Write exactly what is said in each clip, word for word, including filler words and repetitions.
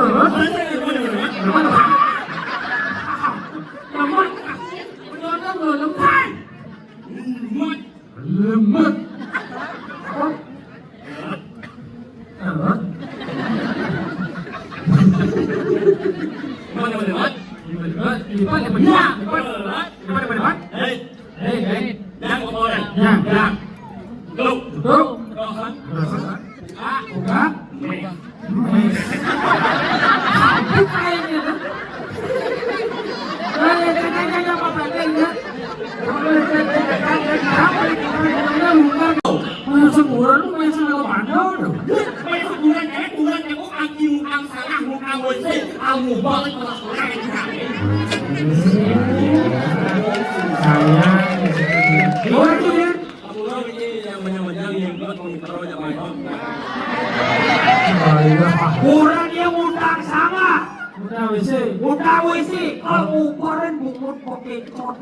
Lemet. Lemet. Lemet. Lemet. Lemet. Lemet. Lemet. Lemet. Lemet. Lemet. Lemet. Lemet. Hei. Hei, hei. Yang apa orang? Yang. Yang. Duduk. Duduk. Dosen. Dosen. Buka. Buka. Mes. Mes. Buka ini. Eh, jangan, jangan, apa, apa, jangan. Masa murah lu, masa lu mana lu? Masa murah, eh, murah, eh, oh, aki utang salah, utang W C, kamu balik ke sekolah, ya. Sayang. Orang tuh, ya. Aku tahu ini yang banyak-banyak yang buat komputer aja, Pak. Kurang dia ngutang sama. Ngutang W C. Ngutang W C. Kalau ukuran bungut pakai cot.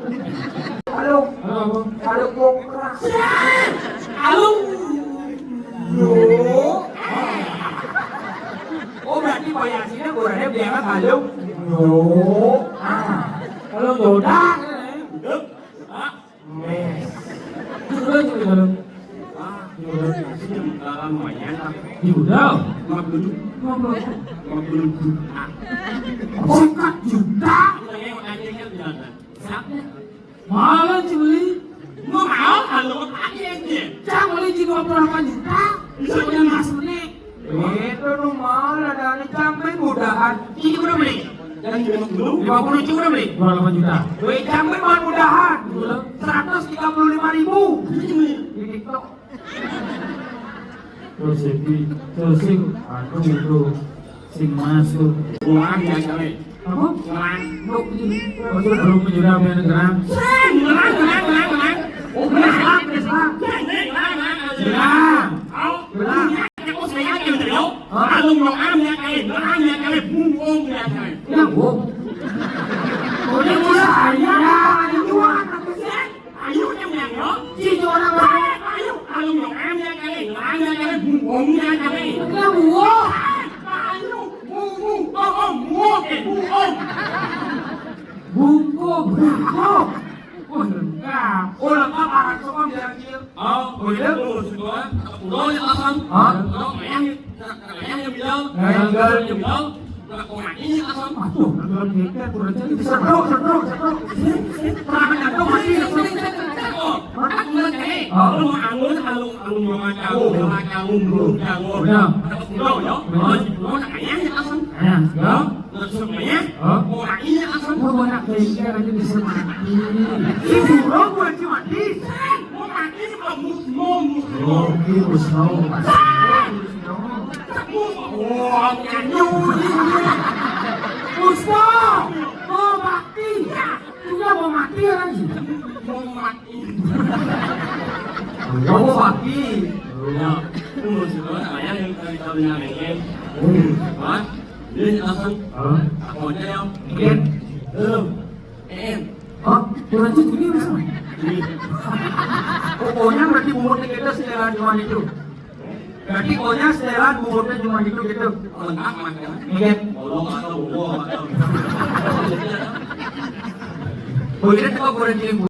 Halo. Halo, Bang. Halo, Bang. Halo. Yo. Oh, berarti Pak Yasinnya kurangnya bilang halo. Yo. Ah. Kalau goda. Mes. Judul aja di dalam. Judul. Sekarang lumayan, Pak. Judul. Lima puluh. Lima puluh. Lima puluh juta. Singkat juta. Saya mau tanya kan, bilang, siapa? Malah, Ci, beli. Mau mau, kalau mau pakai aja. Cang beli Ci dua puluh delapan juta. Bisa punya mas menit. Itu nu malah dari Cang beli mudahan. Ci udah beli. Yang lima puluh. Lima puluh Ci udah beli. Dua puluh delapan juta. Weh, Cang beli bukan mudahan. Seratus tiga puluh lima ribu. Di TikTok. Terus sing, terus sing, aduh, itu sing masuk. Uang ya, Cang. Apa? Uang. Lu ini. Maksud belum menjual punya negara. Uang, uang, uang, uang, uang. Oh, benar, benar, benar. Uang, uang, uang, uang. Benar. Au, benar. Aku saya aja gitu, yo. Hah? Alung lo am ya, Cang. Uang ya, Cang. Bung, bung ya, Cang. Ya, bung. Udah mulai, ya, ya, uang, apa sih? Ayo, yang bilang, yo. Ci, orang lain. Ayo, kalau mau kami yang kali, kami yang kali, bumbung yang kali. Enggak, buo. Ayo, bumbung, bumbung, bumbung, eh, bumbung. Bungko, bungko. Oh, lengkap. Oh, lengkap, anak sekolah biar kecil. Oh, boleh, boleh, sekolah. Pulau yang asam. Hah? Pulau yang Nah, yang bilang, yang bilang, yang bilang, nah, kok ini asam? Aduh, bilang gitu, kurang jadi. Setruk, setruk, setruk. Kurang nyentuh, mati, setruk. Oh, aku bilang, eh, lu mau angun, alung, alung, mau ngacau, mau ngacau, belum ngacau. Udah. Ada pulau, ya? Udah. Oh, di pulau, nah, kayaknya asam. Ya? Langsung ya? Hah? Mau mati ya, asal. Mau anak bengkel aja bisa mati. Si burung gua aja mati. Mau mati ini kamu mau. Oke, bos mau. Oh, nyanyut. Bos mau. Mau mati. Iya, mau mati ya, Ran? Mau mati. Mau mati. Ya, itu maksudnya ayah yang tadi kami nyanyiin. Hmm. Wah, ini langsung. Hah? Aku aja yang. Iya. Belum. Eh. Oh, kurang cukup ini, Mas. Ini. Pokoknya berarti umurnya kita setelah zaman itu. Berarti pokoknya setelan umurnya cuma gitu gitu. Lengkap, Mas, ya? Iya. Bolong atau buah atau. Boleh kita coba goreng dulu.